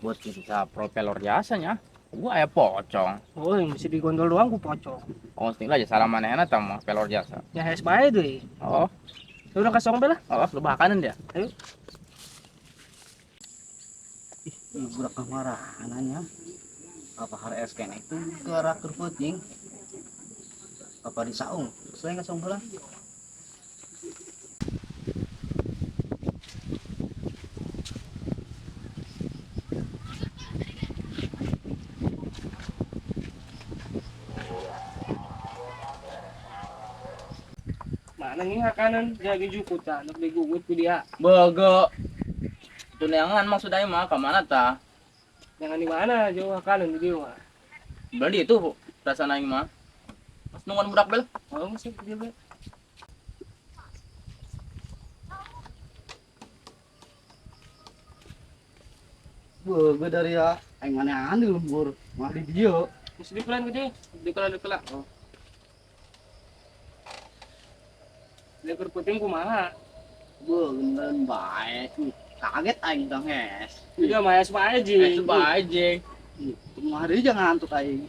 Buat bisa propelor jasanya. Gua aya pocong. Oh, yang mesti digondol doang ku pocong. Oh, tinggal aja salah manehna tah mah pelor jasa. Ya hes bae deui. Oh, Udah kasong be lah. oh, lu bahakanan dia. Ayo. Ih, budak kemarahannya. Apa hari es kene itu ke arah kerpeuting. Apa di saung? Selain ka saung heula. Mana nih hakanan jadi jukut tah, nak digugut ku dia. Bege. Tunangan maksud aing mah ka mana tah? Jangan di mana jauh hakanan di dia mah. Berarti itu perasaan aing mah. Pas nungguan budak bel. Oh, masih dia be. Beuh, dari ya aing manehan di lembur. Mah di dieu. Mesti di pelan gede, di kela di kela. Oh. Dia kerputing kumaha? Beuh, beneran bae. Kaget aing tang hes. Iya mah es bae ji. Es bae jeung. Kumaha deui jangan ngantuk aing.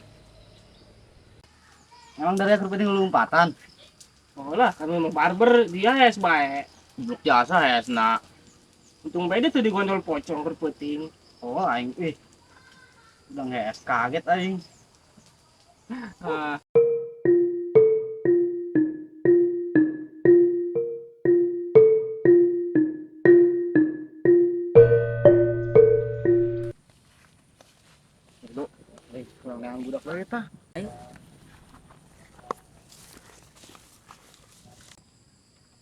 Emang dari kerputing lompatan? Oh lah, kami memang barber dia es bae. Blok jasa hesna. Untung bae dia tuh digondol pocong kerputing. Oh aing ih. Udah nges kaget aing. Ah. Lu, kurang neangan budak lagi tah. Ayo.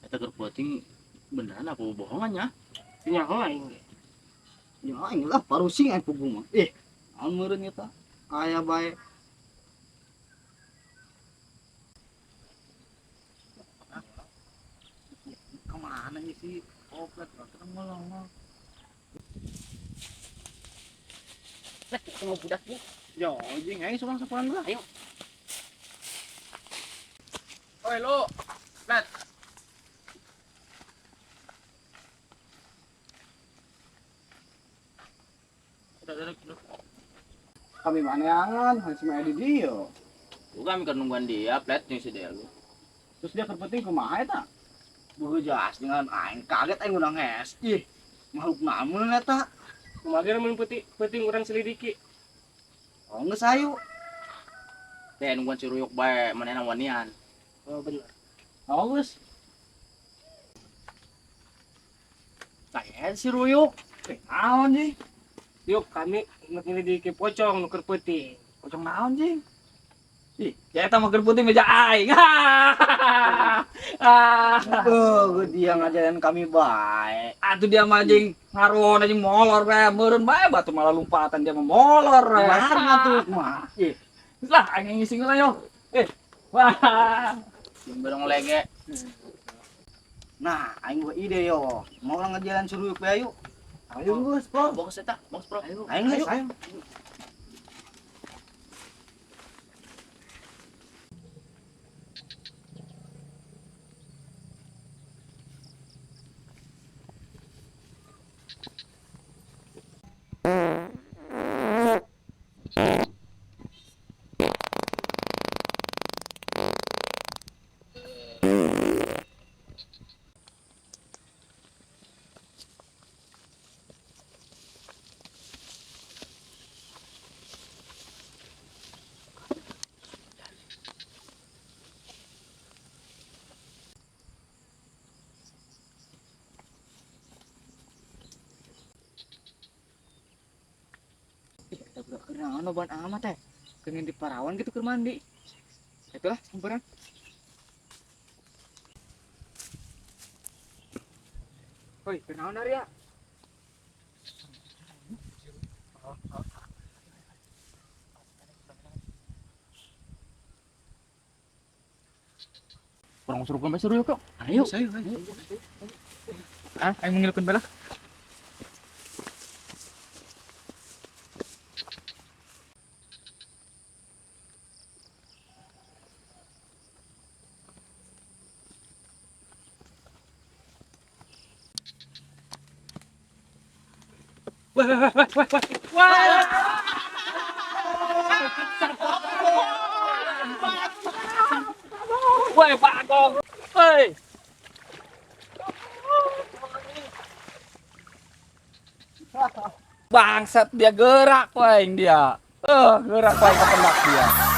Eta kerputing beneran apa bohongan ya? Nyaho aing ge. Ya aing lah parusing aing pugu mah. Ih, naon meureun eta? Aya bae. Kemana nih si Oplet? Ketemu. Lah, ketemu budak nih. Yo, jeung aing surang sapuan lah. Ayo. Oi lu, Plet. Udah, udah. Kami maneangan, harus main di dia. Bukan kami nungguan dia, Plet jeung si Delu. Terus dia kerpeting kumaha eta? Beuh jas dengan aing kaget aing udah nges. Ih, makhluk namun eta. Kumaha ge mun peuting urang selidiki. Oh, geus ayu. Teh nungguan si Ruyuk bae manehna wanian. Oh bener. Oh geus. Tah si Ruyuk. Naon jing? Yuk kami nyelidiki pocong nu keur peuting. Pocong naon jing? Ih, ya eta mah keur peuting meja aing. Oh, dia ngajarin kami bae. Atuh dia mah jeung ngaron anjing molor bae, meureun bae batu malah lompatan dia mah molor. Kumaha atuh kumaha? Ih. Lah aing ngising lah yo. Wah. Jeung bareng lege. Nah, aing gua ide yo. Mau orang ngejalan suruyuk bae ayo. Ayo geus, Bro. Box eta, box bro. Ayo, ayo, ayo. Budak keur naon ban amat teh. Pengen di parawan gitu keur mandi. Itulah samperan. Oi, keur naon Arya? Kurang suruh bae suruh kok. Ayo. Ayo, ayo. Ah, aing mengilkeun bae lah. Wah, wah, wah, wah, wah. Wah. Woi, Bagong. Woi. Bangsat dia gerak woi dia. Gerak woi kependak dia.